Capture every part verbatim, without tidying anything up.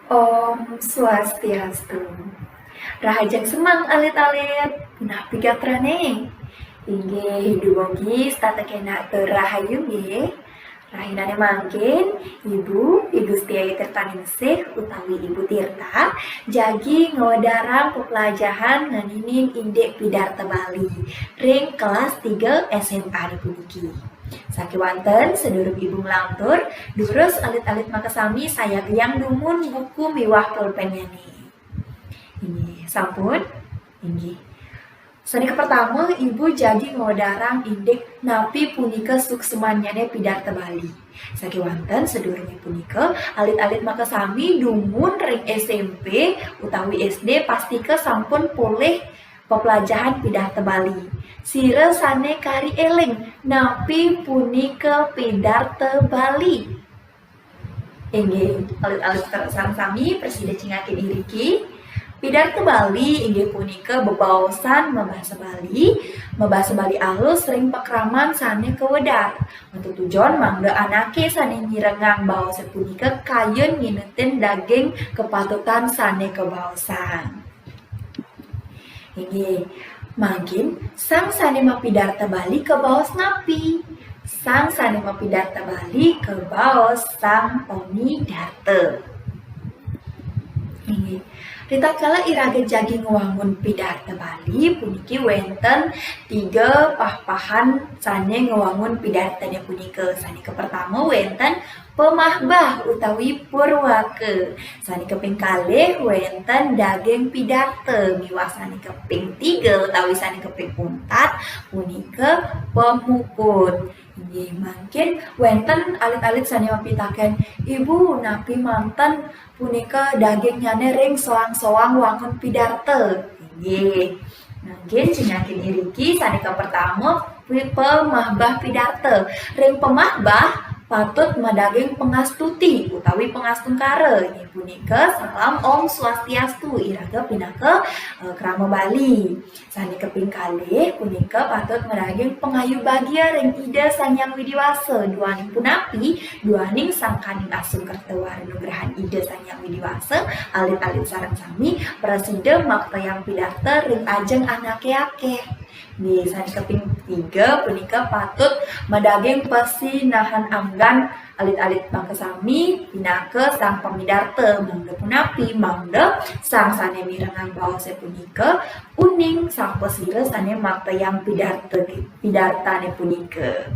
Om Swastiastu. Rahajeng semeng alit-alit, punapi gatrane? Inggih, dumugi setata kena tur rahayu nggih. Rahinane mangkin, Ibu, Ibu Setiayu Tirtaningsih utawi Ibu Tirta, jagi ngwedarang peplajahan ngeninin indik pidarta Bali ring kelas tiga S M A puniki. Sakewanten, sedurung Ibu nglantur, durus alit-alit makasami sayagiang dumun buku miwah pulpennyane. Inggih, sampun? Inggih. Sane kapertama, Ibu jagi ngwedarang indik napi punika suksmannyane pidarta Bali. Sakewanten, sedurunge punika, alit-alit makasami dumun ring S M P utawi S D pastika sampun polih peplajahan pidarta Bali. Sira sane kari eling napi punika pidarta Bali? Inggih, alit-alit sareng sami prasida cingakin iriki. Pidarta Bali inggih punika bebaosan mabasa Bali, mabasa Bali alus ring pakraman sane kawedar. Matutujon mangda anake sane mirengang baos punika kayun nginutin daging kapatutan sane kabaosang. Inggih, mangkin sang sane mapidarta Bali kabaos napi? Sang sane mapidarta Bali kabaos sang pamidarta. Inggih. Ritatkala iraga jagi ngwangun pidarta Bali, puniki wenten tiga pah-pahan sane ngwangun pidartane punika. Sane kapertama wenten pamahbah utawi purwaka. Sane kaping kalih wenten daging pidarta miwah sane kaping tiga utawi sane kaping untat punika pamuput. Inggih, mangkin wenten alit-alit sane mapitaken, "Ibu, napi manten punika dagingnyane ring soang-soang wangun pidarta?" Inggih. Mangkin cingakin iriki sane kapertama pi-, pamahbah pidarta. Ring pamahbah patut madaging pangastuti utawi pangastungkara. Inggih punika salam Om Swastiastu iraga pinaka, eh, krama Bali. Sane kaping kalih punika patut madaging pangayu bagia ring Ida Sang Hyang Widi Wasa, duaning punapi, duaning sangkaning asung kerta wara nugrahan Ida Sang Hyang Widi Wasa, alit-alit sareng sami prasida maktayang pidarta ring ajeng anake akeh. Nggih, sane kaping tiga punika patut madaging pasinahan anggan alit-alit makasami pinaka sang pamidarta, mangda punapi, mangda sang sane mirengang baose punika uning sapasira sane maktayang pidarta, pidartane punika.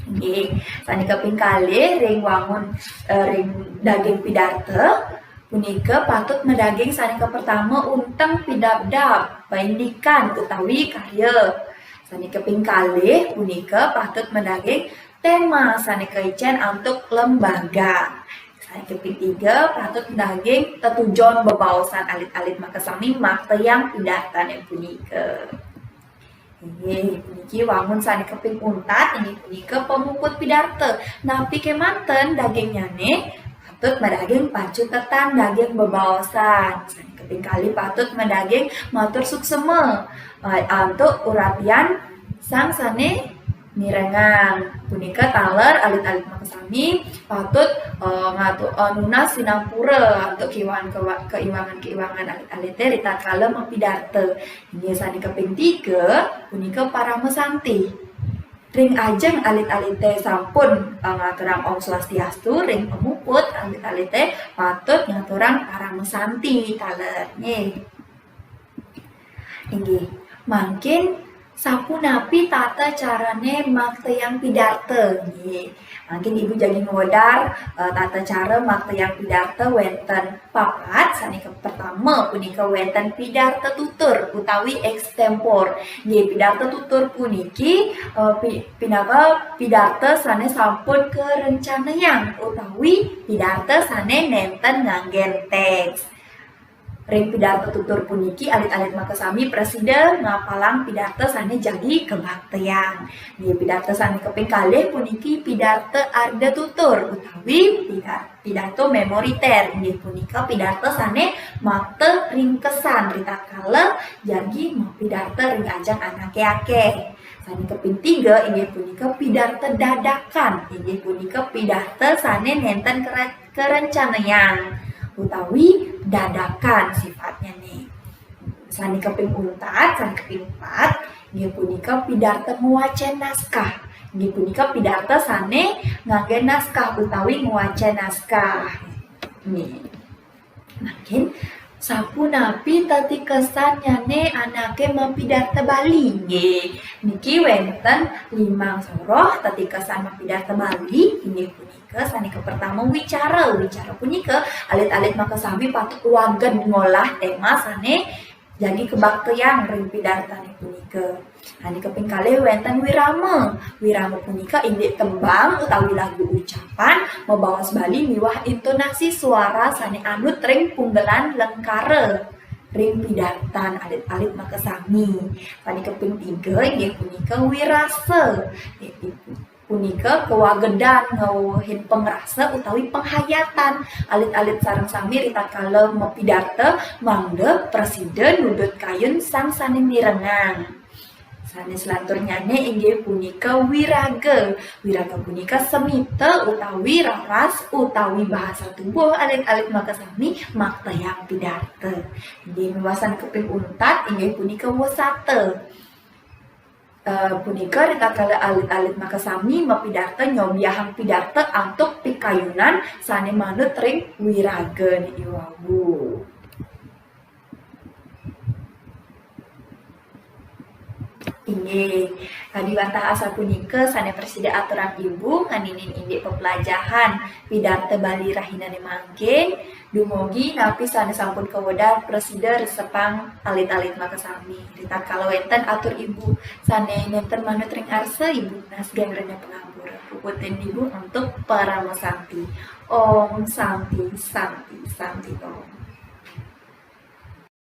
Nggih, sane kaping kalih ring wangun, eh, ring daging pidarta punika patut madaging sane kapertama unteng pidabdab, paindikan utawi karya. Sane kaping kalih punika patut madaging tema sane kaicen antuk lembaga. Sane kaping tiga patut madaging tetujon bebaosan alit-alit makasami maktayang pidartane punika. Inggih, puniki wangun sane kaping untat, inggih punika pamuput pidarta. Napi kemanten dagingnyane? Patut madaging pacutetan daging bebaosan. Sane kaping kalih patut madaging matur suksema, eh, antuk uratian sang sane mirengang. Punika taler alit-alit makasami patut, eh, ngatu-, eh, nunas sinampura antuk kiwan-, kewa-, keiwangan-keiwangan alit-alite ritatkala mapidarta. Inggih sane kaping tiga, punika parama santi. Ring ajeng alit-alite sampun, eh, ngaturang Om Swastiastu, ring pamuput alit-alite patut ngaturang parama santi taler. Nggih. Inggih, mangkin sapunapi tata carane maktayang pidarta? Nggih. Mangkin Ibu jagi ngwedar, eh, tata cara maktayang pidarta wenten papat, sane kapertama punika wenten pidarta tutur utawi ekstempor. Nggih, pidarta tutur puniki, eh, pi-, pinaka pidarta sane sampun karencanayang utawi pidarta sane nenten nganggen teks. Ring pidarta tutur puniki, alit-alit makasami prasida ngapalang pidarta sane jagi kabaktayang. Nggih, pidarta sane kaping kalih puniki pidarta arda tutur utawi pidar-, pidarta memoriter. Inggih punika pidarta sane makta ringkesan ritatkala jagi mapidarta ring ajeng anake akeh. Sane kaping tiga inggih punika pidarta dadakan. Inggih punika pidarta sane nenten kera-, karencanayang. utawi dadakan sifatnya nih. Sané kaping untat, sané kaping pat, inggih punika pidarta ngwacén naskah. Inggih punika pidarta sané nganggé naskah utawi ngwacén naskah. Nih. Mangkin sapunapi tetikesannyané anaké mapidarta Bali? Nggih, niki wénten limang soroh tetikesan mapidarta Bali, inggih punika sané kapertama wicara. Wicara punika alit-alit makasami patut waged ngolah téma sané jagi kabaktayang ring pidartané punika. Sané kaping kalih wénten wirama. Wirama punika indik tembang utawi lagu ucapan mabaos Bali miwah intonasi suara sané anut ring punggelan lengkara ring pidartan alit-alit makasami. Sané kaping tiga inggih punika wirasa. Punika kawagedan ngwewehin pangrasa utawi panghayatan. Alit-alit sareng sami ritatkala mapidarta mangda prasida nudut kayun sang sané mirengang. Sané selanturnyané inggih punika wiraga. Wiraga punika semita utawi raras utawi bahasa tubuh alit-alit makasami maktayang pidarta. Inggih miwah sané kaping untat inggih punika wasata. Eh, punika ritatkala alit-alit makasami mapidarta nyobiahang pidarta antuk pikayunan sané manut ring wiraga niki wau. Inggih, kadi wantah asapunika sané prasida aturang Ibu nganinin indik pepelajahan pidarta Bali rahinané mangkin. Dumugi napi sané sampun kawedar prasida resepang alit-alit makasami. Ritatkala wénten atur Ibu sané nénten manut ring arsa, Ibu nunas geng rena pangapura. Puputang Ibu antuk parama santi. Om Santi, Santi, Santi Om.